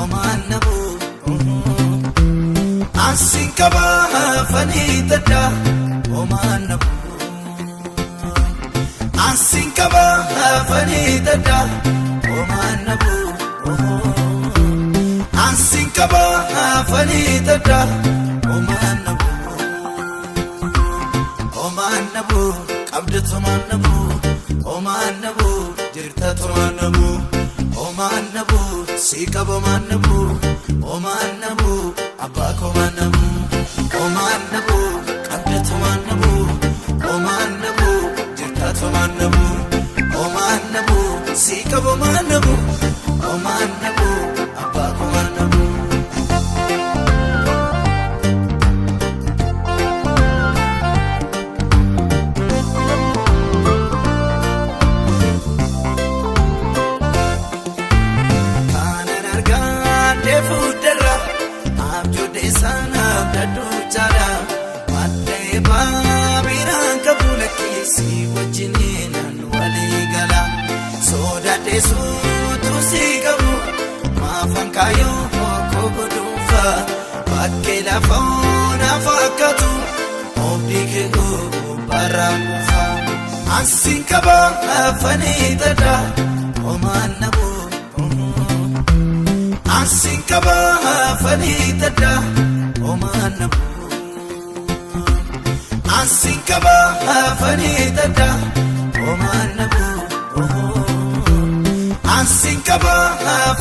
Omaan nabu Ansin qaba fanii tadda Omaan nabu Ansin qaba fanii tadda Omaan nabu Ansin qaba fanii tadda Omaan nabu Omaan nabu qabda tomaan nabu Omaan nabu jirta tomaan nabu Omaan nabu si qaba omaan nabu Omaan nabu abbaa komaan nabu Omaan nabu qabda tomaan nabu Omaan nabu jirta tomaan nabu Omaan nabu si qaba omaan nabu Omaan nabu abbaa komaan nabu. Kanan argaa fuuldura abjuudde sanaaf daduu jaala maddee baabiraan qabu lakkiisi wajjiniin walii gala sodaadde suutu si qabu maafan kaayyoo koo godhuufa bakkee lafa na fakkaatu oobdii kee gubbaarraan kuufa ansin qaba afanii tadda omaan nabu. Ansin qaba fanii tadda omaan nabu Ansin qaba fanii tadda omaan nabu Ansin qaba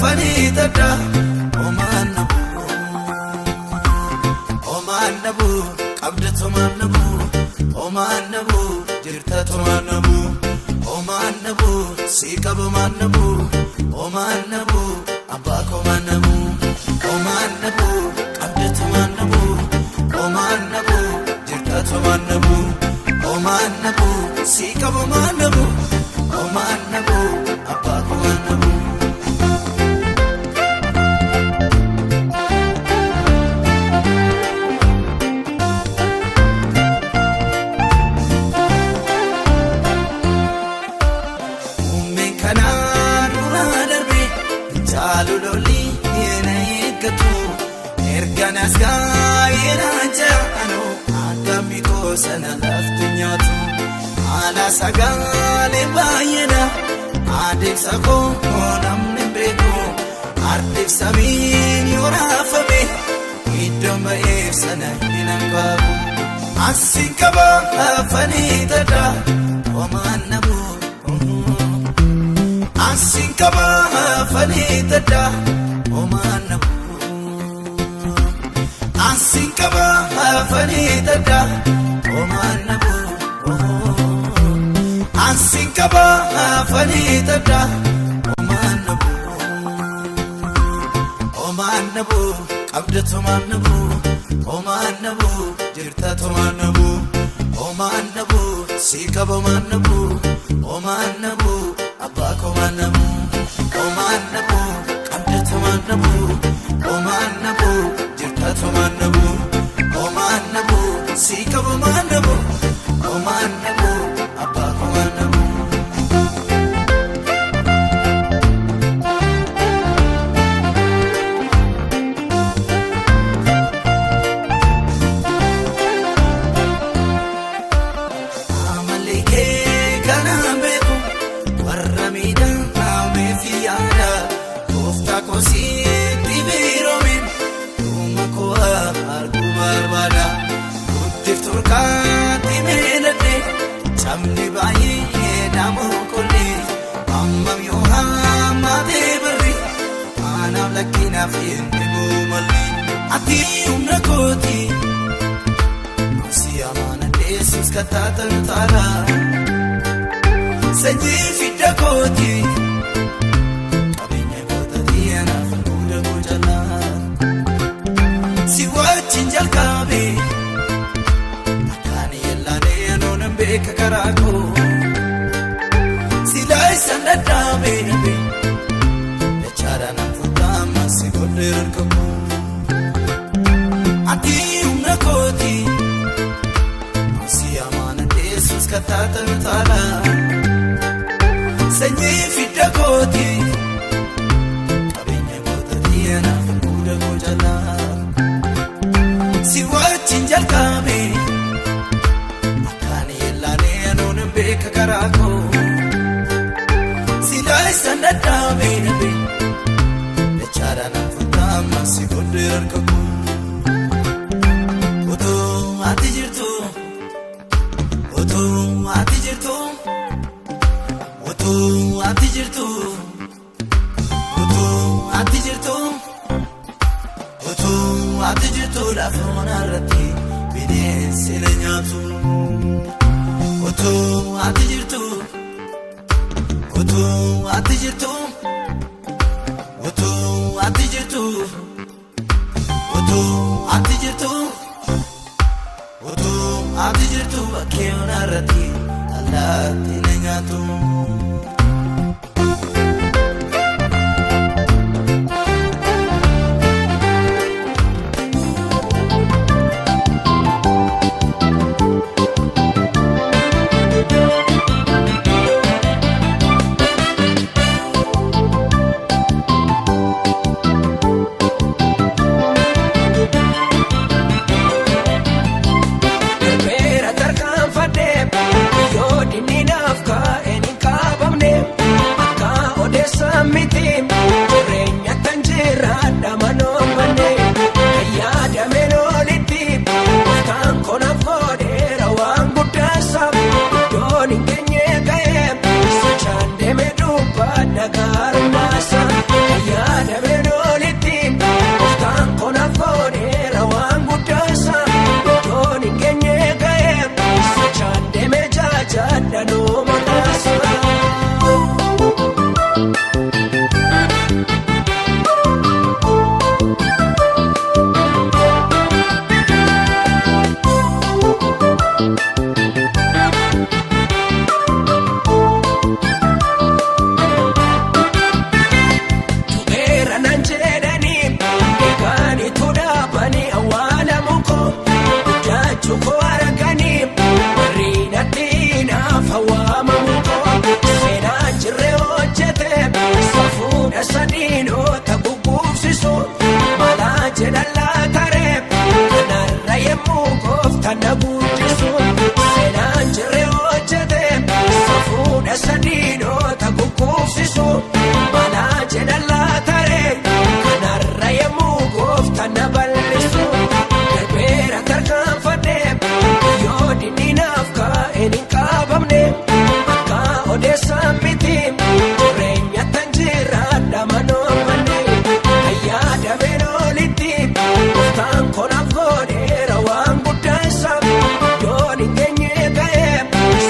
fanii tadda omaan nabu Omaan nabu qabda tomaan nabu Omaan nabu jirta tomaan nabu Omaan nabu si qaba omaan nabu Omaan nabu abbaa komaan nabu Omaan nabu qabda tomaan nabu Omaan nabu jirta tomaan nabu Omaan nabu si qaba omaan nabu Omaan nabu abbaa komaan nabu. Muummeen kanaa dura darbe jaalu lolli na eeggatu erga nas gaa'eera ja'anu akkamii gosa lafti nyaatu haala sagaalee baay'eedha adeemsa koo namni beeku ardiif samiin yoo raafame iddoon ba'eef sana hin hanqaabu ansin qaba afanii tadda omaan nabu. Ansin qaba fanii tadda omaan nabu Ansin qaba fanii tadda omaan nabu Ansin qaba fanii tadda omaan nabu Omaan nabu qabda tomaan nabu Omaan nabu jirta tomaan nabu Omaan nabu si qaba omaan nabu Omaan nabu abbaa komaan nabu Omaan nabu qabda tomaan nabu Omaan nabu jirta tomaan nabu Omaan nabu si qaba omaan nabu Omaan nabu abbaa komaan nabu. Amalli kee kanaan beeku warra miidhameef yaada gooftaa koo sitti biroomin dhuma koo arguu barbaada guddif turkaatti miidhagde cabni baay'ee dhaamuu kollee hammam yoo hammaatee barri anaaf lakkinaaf hin dhibuu malli ati humna kooti. Si amaana Yesuus kattaatan taala sanyii fidda kooti qabeenya kootatti anaaf hunda koo jala si wajjin jalqabe akkaan yellaanee anoonan beeka karaa koo silaa isaan dadhaabe dachaadhaan an fuudhama si godhee harka koo ati humna kooti. Si amaana Yesuus kattaatan taala sanyii fidda kooti qabeenya kootatti. Kanan futtaama si godheera harka koo. Utuu ati jirtu, utuu ati jirtu, utuu ati jirtu, utuu ati jirtu, utuu ati jirtu lafa onarratti bineensi na nyaatu. Utuu ati jirtu, utuu ati jirtu, utuu ati jirtu, utuu ati jirtu, utuu ati jirtu bakkee onarratti allaatti na nyaatu. Darbeera tarkaanfadhee yoo dinni naaf kaa'een hin qabamne akka odeessaa miti jireenya tan jiraadha manoommanne kan yaadameen olitti gooftaan konaaf godheera waan guddaasa iddoon hin geenye ga'ee sochaan deemee dubbadha gaarummaasa kan yaadameen olitti gooftaan konaaf godheera waan guddaasa. Iddoon hin geenye ga'ee sochaan deemee jaajaadha nuu maqaasa. Tubeera naan jedhanii eeganitu dhaabanii awwaalamu koo guddachuu koo arganii warri natti naaf waamamu koo seenaa jirre hojjete safuudha sadiinota gugguufsisu malaa jedhan laataree kanarra yemmuu gooftaan na guddisu seenaa jirre hojjete safuudha sadiinota gugguufsisu malaa jedhan laataree kanarra yemmuu gooftaan na bal'isu darbeera tarkaanfadhee yoo dinni naaf kaa'een hin qabamne akka odeessaa miti jireenya tan jiraadha manoommanne kan yaadameen olitti gooftaan konaaf godheera waan guddaasa iddoon hin geenye ga'ee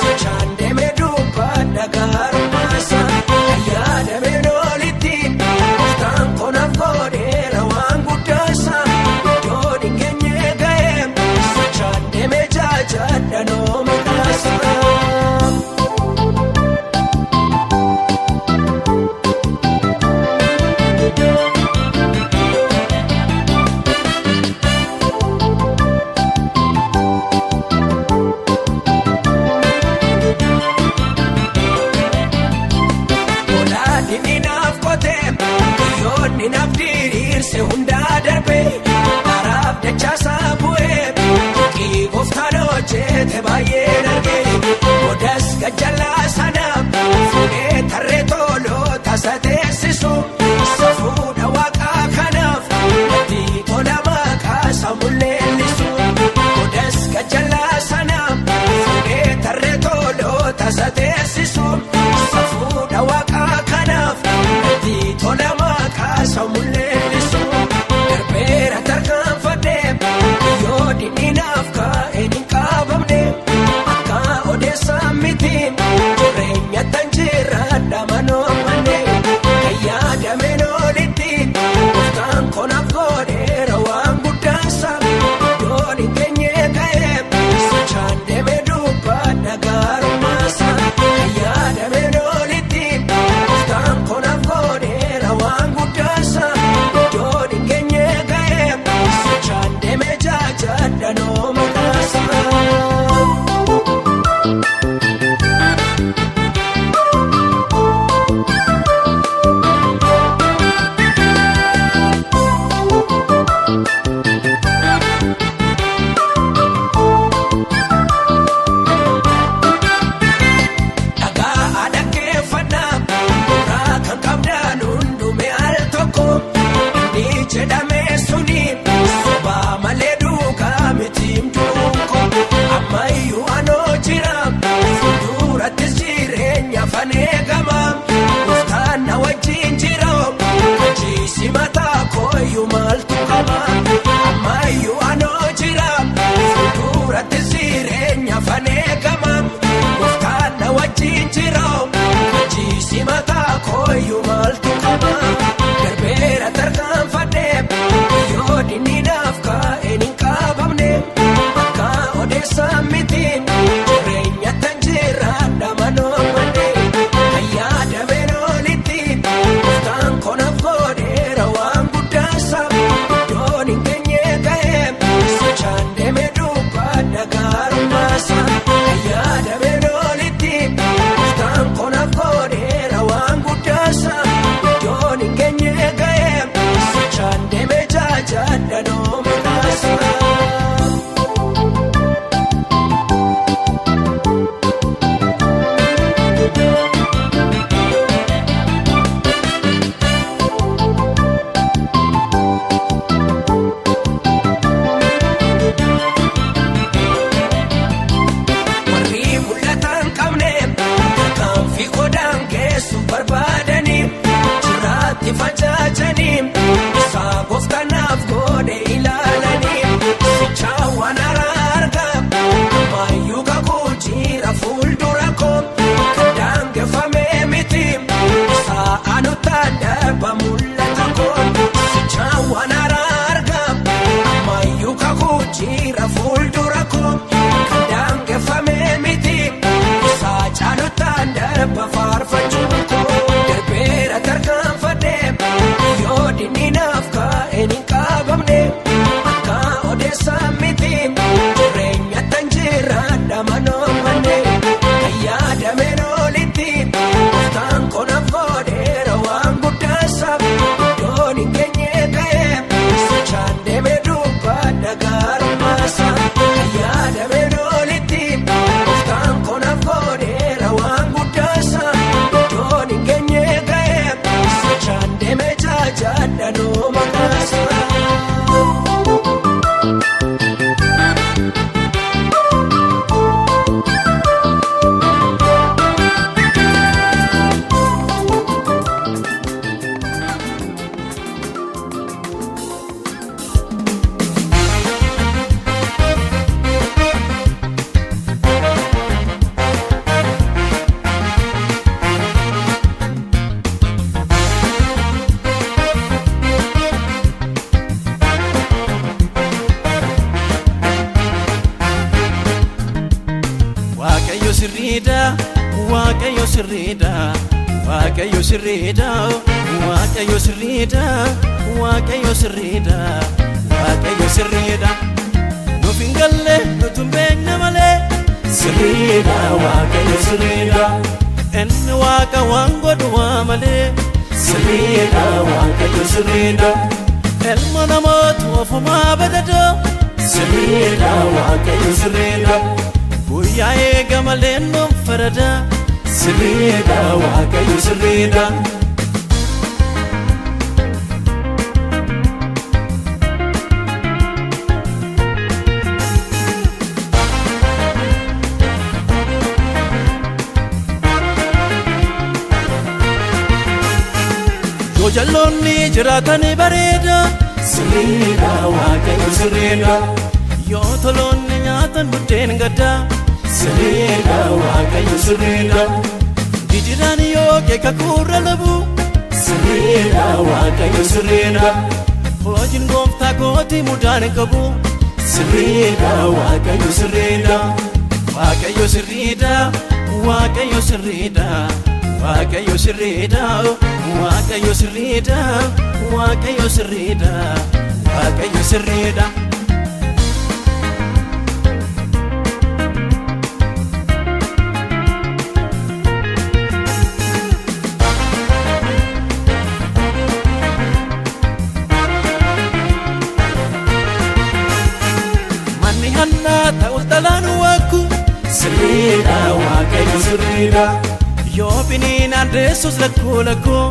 sochaan deemee dubbadha gaarummaasa kan yaadameen olitti gooftaan konaaf godheera waan guddaasa iddoon hin geenye ga'ee sochaan deemee jaajaadha noo maqaasa. Olaadhinni naaf qotee biyyoonni naaf diriirse hundaa darbee karaaf dachaasaa bu'ee tuqii gooftaan hojjete baay'een argee odas gajjallaa sana fuudhee tarree toloota isa teessisu safuudha waaqaa kanaaf natti tola maqaa isaa mul'eellisu odas gajjallaa sana fuudhee tarree toloota isa teessisu safuudha waaqaa kanaaf natti tola maqaa isaa mul'eellisu darbeera tarkaanfadhee yoo dinni naaf kaa'een hin qabamne akka odeessaa miti jireenya tan jiraadha manoommanne kan Jedhame suni sobaa malee duukaa miti duuko ammayyuu anoo jira fuuldurattis jireenya fanee gama gooftaan na wajjin jira kachiisi mataa kooyyuu maaltu qaba ammayyuu anoo jira fuuldurattis jireenya fanee gama gooftaan na wajjin jira kachiisi mataa kooyyuu maaltu qaba. Darbeera tarkaanfadhee yoo dinniidhaaf kaa'een hin qabamne akka odeessaa miti jireenya tan jiraadha manoo malee kan yaadameen olitti gooftaan konaaf godheera waan guddaasa iddoon hin geenye ga'ee sochaan deemee dubbadha gaarummaasa kan yaadameen olitti gooftaan konaaf godheera waan guddaasa iddoon hin geenye ga'ee sochaan deemee jaajaadha nooma kaasa. Warri mul'ata hin qabne tarkaanfii qodaan geessu barbaadanii jiraatti facaacanii isaa gooftanaaf godhe ilaalanii sichaawwan haaraa argaa ammayyuu kakuu jira fuuldura koo kan daangeffame miti isaa anutaan darba mul'ata koo sichaawwan haaraa argaa ammayyuu kakuu jira fuuldura koo kan daangeffame miti isaa caalutaan darba faarfachuu koo darbeera tarkaanfadhee yoo dinniinaaf kaa'een hin qabamne akka odeessaa miti jireenya tan jiraadha manoo malee kan yaadameen olitti gooftaan konaaf godheera waan guddaasa iddoon hin geenye ga'ee sochaan deemee dubbadha gaarummaasa kan yaadameen olitti gooftaan konaaf godheera waan guddaasa iddoon hin geenye ga'ee sochaan deemee jaajaadha nooma kaasa. Waaqayyo sirriidha, Waaqayyo sirriidha, Waaqayyo sirriidha, Waaqayyo sirriidha, Waaqayyo sirriidha, Waaqayyo sirriidha. Nuuf hin galle nutu hin beekne malee sirriidha, Waaqayyo sirriidha. Inni Waaqa waan godhu waa malee sirriidha, Waaqayyo sirriidha. Ilma namaatu ofumaa badadoo sirriidha, Waaqayyo sirriidha. Guyyaa eega malee nuun farada sirriidha, Waaqayyo sirriidha. Yoo jalloonni jiraatanii bareeda sirriidha, Waaqayyo sirriidha. Yoo toloonni nyaatan buddeen gaddaa sirriidha, Waaqayyo sirriidha. Gidiraan yoo keeka kuurra labu sirriidha, Waaqayyo sirriidha. Hojiin gooftaa kootii mudaan hin qabu sirriidha, Waaqayyo sirriidha. Waaqayyo sirriidha, Waaqayyo sirriidha, Waaqayyo sirriidha, Waaqayyo sirriidha, Waaqayyo sirriidha, Waaqayyo sirriidha. Manni hannaa ta'us dhalaan wakku sirriidha, Waaqayyo sirriidha. Yoo biniin addeessus lakkoo lakkoo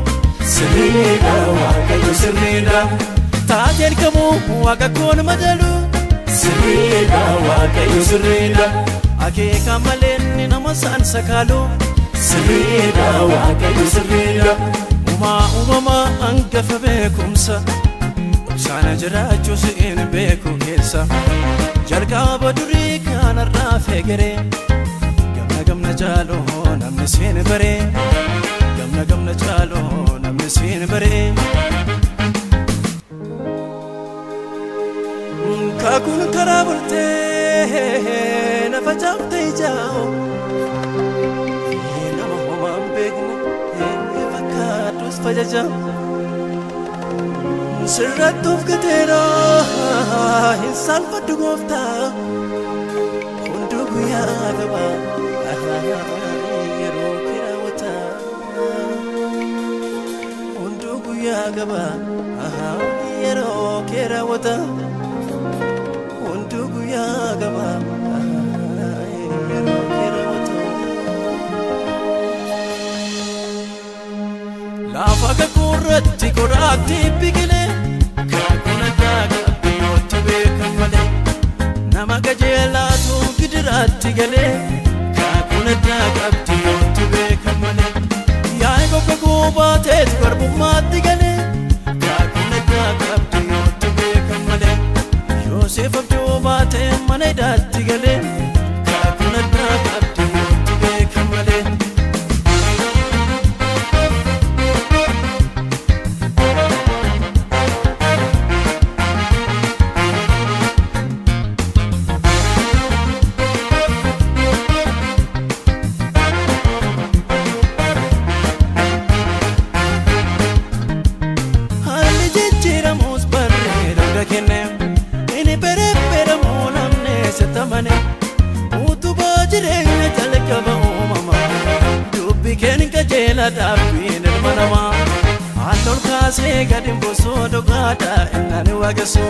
sirriidha, Waaqayyo sirriidha. Taateen kamuu waaqa koon madalu. Sirriidha Waaqayyo sirriidha. Akeeka malee nama saan sakaalu. Sirriidha Waaqayyo sirriidha. Uumaa uumamaa hangafa beekumsa. Sana jiraachuu siin beeku keessa. Jalqaba durii kanarraa fegeree. Gamna gamna jaaloo namni siin baree. Gamna gamna jaaloo namni siin baree. Kakuun karaa bultee na facaaftee ijaa'u. Nama homaa hin beekne fakkaatus fajaja. Sirratti of gateera hin saalfadhu gooftaa. Hunduu guyyaa qaba yeroo kiraawwata. Hunduu guyyaa qaba yeroo kiraawwata. Hunduu guyyaa qaba yeroo kiraawwata. Lafa kakuurratti qoraatti biqilee kakuun addaa qabbiyyootti beekan malee nama qajeelaatu gidiraatti galee kakuun addaa qabbiyyootti beekan malee yaa'ii gogga guubaateet garbummaatti galee kakuun addaa qabbiyyootti beekan malee Yoosef abjuu baatee mana hidhaatti galee kakuun addaa qabbiyyootti beekan malee. Haalli jijjiiramus barree kenne inni bereberamuu namni sitti utubaa jireenya jalqaba uumama dubbi keen qajeela dhaabbiin ilma namaa halluun kaasee gadi buusuu dhugaadha innaan waaqessu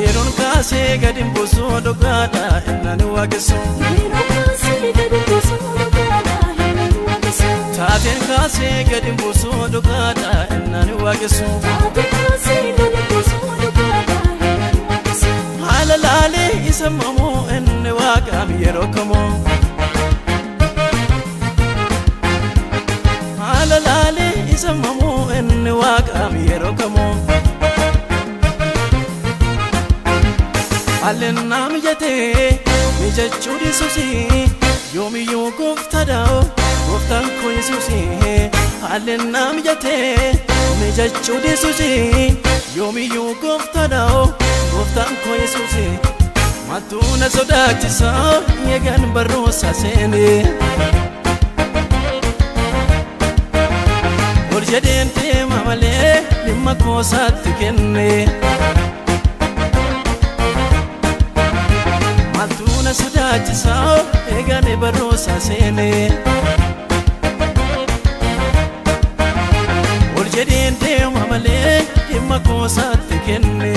yeroon kaasee gadi buusuu dhugaadha innaan waaqessu taateen kaasee gadi buusuu dhugaadha innaan waaqessu. Haala laalee isa mamoo inni waaqaam yeroo kamoo. Haala laalee isa mamoo inni waaqaam yeroo kamoo. Haalli naa mijatee mijachuu dhiisuusi yoomiyyuu gooftaadha gooftaan koo Yesuusi. Haalli naa mijatee mijachuu dhiisuusi yoomiyyuu gooftaadha gooftaan koo Yesuusi. Maaltu na sodaachisa eegan barroosaa seenee. Ol jedheen deema malee dhimma koosaatti kenne. Maaltu na sodaachisa eegan barroosaa seenee. Ol jedheen deema malee dhimma koosaatti kenne.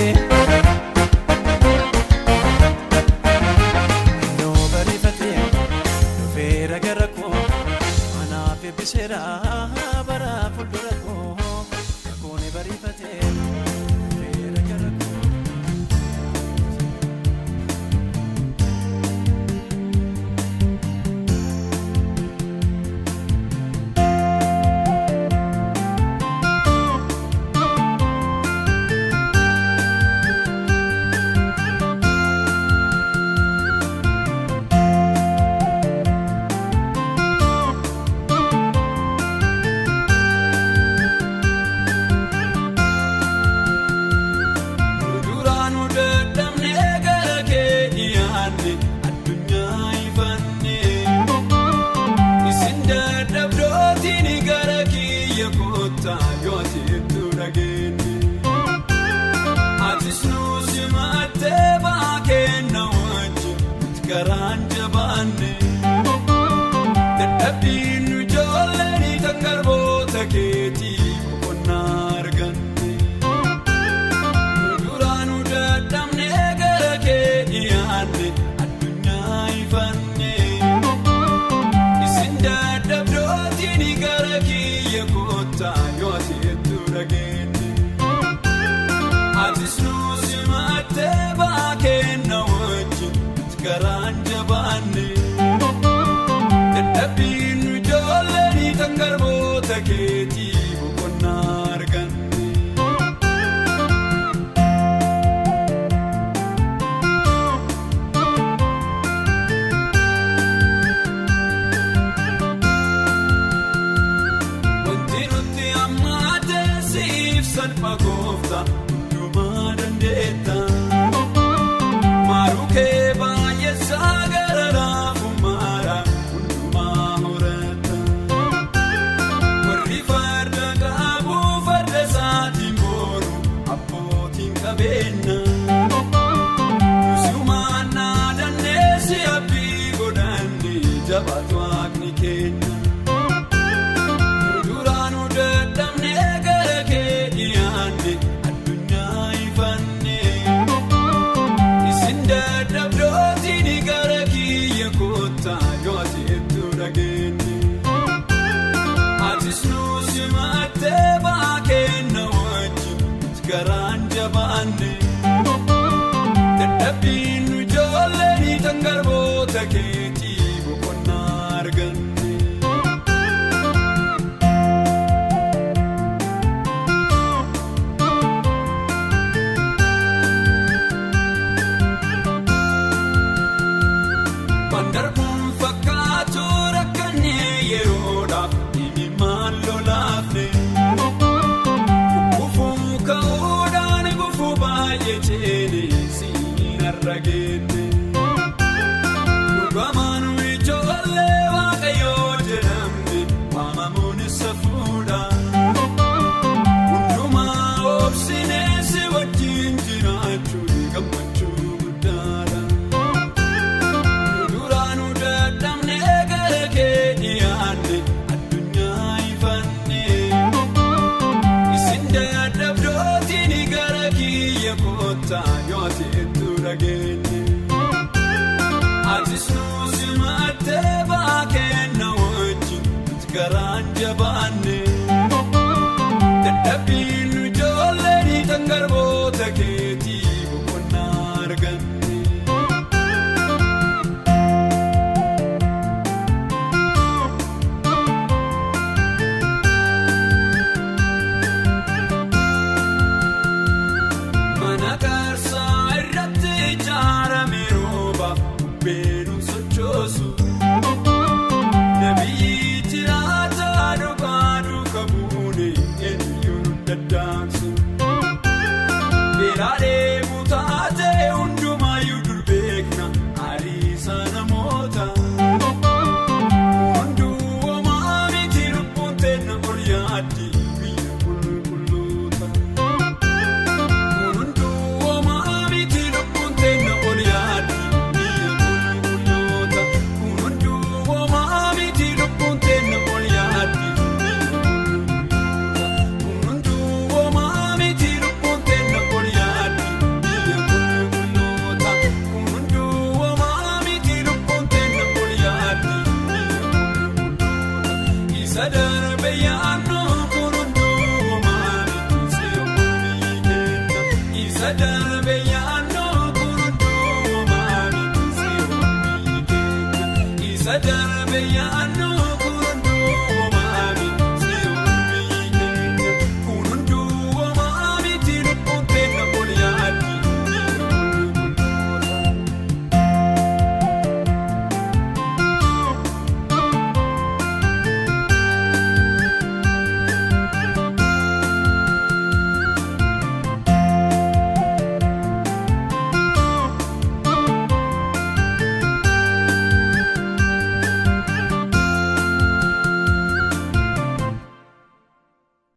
Innoo bariifatee dhufeera gara koo anaaf eebbiseera bara fuuldura koo kakuun bariifatee dhufeera gara koo. Duraanuu dadhabnee gara kee dhiyaanne addunyaa ifanne. Isin dadhabdootiin gara kiyya kottaa yoo ati dhageenye. Atis nu simattee baakenna wajjin nuti garaan jabaanne. Dadhabbiin nu ijoolleen takkarboota keetii boqonnaa arganne. Duraanuu dadhabnee gara kee dhiyaanne addunyaa ifanne. Isin dadhabdootiin gara kiyya kottaa yoo Salpha gooftaa hundumaa dandeetta. Maaluu kee baay'eessaa gara laafumaadha hundumaa horatta. Warri farda qabu farda isaatiin boonu abbootiin qabeenya. Nusumaan naadannee si abdii godhanne jabaatu waaqni keenya. Duraanuu dadhabnee gara kee dhiyaanne addunyaa ifanne. Isin dadhabdootiin gara kiyya kottaa yoo ati hedduu dhageenye. Atis nu simattee ba'aa kenna wajjin garaan jabaanne. Dadhabbiin nu ijoolleen dhangarboota keetii boqonnaa arganne. Waan fakkaatu rakkannee yeroodhaaf imimmaan lolaafne. Gufuu ka'uudhaan gufuu baay'ee ceenee siin har'a geenne. Dhugamaan ijoollee waaqayyoo jedhamne waamamuun isa fuudha. Hundumaa obsinee si wajjin jiraachuun gammachuu guddaadha. Duraanuu dadhabnee gara kee dhiyaanne addunyaa ifanne. Isin dadhabdootiin gara kiyya kottaa yoo ati hedduu dhageenye. Atis nu simattee ba'aa kenna wajjin nuti garaan jabaanne. Dadhabbiin nu ijoolleen dhangarboota keetii boqonnaa arganne. Mana qarsaa irratti ijaarame roobaaf bubbeenuun sochoosu. Nabiyyi jiraata dhugaa duuka buune eenyuyyuu nu daddaaqsu. Beelaalee butaatee hundumaayyuu dur beekna hariisa namoota. Hunduu homaa miti lubbuun teenna ol yaaddi biyya qulqulloota. Hunduu homaa miti lubbuun teenna ol yaaddi biyya qulqulloota. Hunduu homaa miti lubbuun teenna ol yaaddi biyya qulqulloota. Hunduu homaa miti lubbuun teenna ol yaaddi biyya qulqulloota. Hunduu homaa miti lubbuun teenna ol yaaddi biyya qulqulloota. Isa darbe yaadnu kun hunduu homaa miti si'oomii kenna. Isa darbe yaadnu kun hunduu homaa miti si'oomii kenna. Isa darbe yaadnu.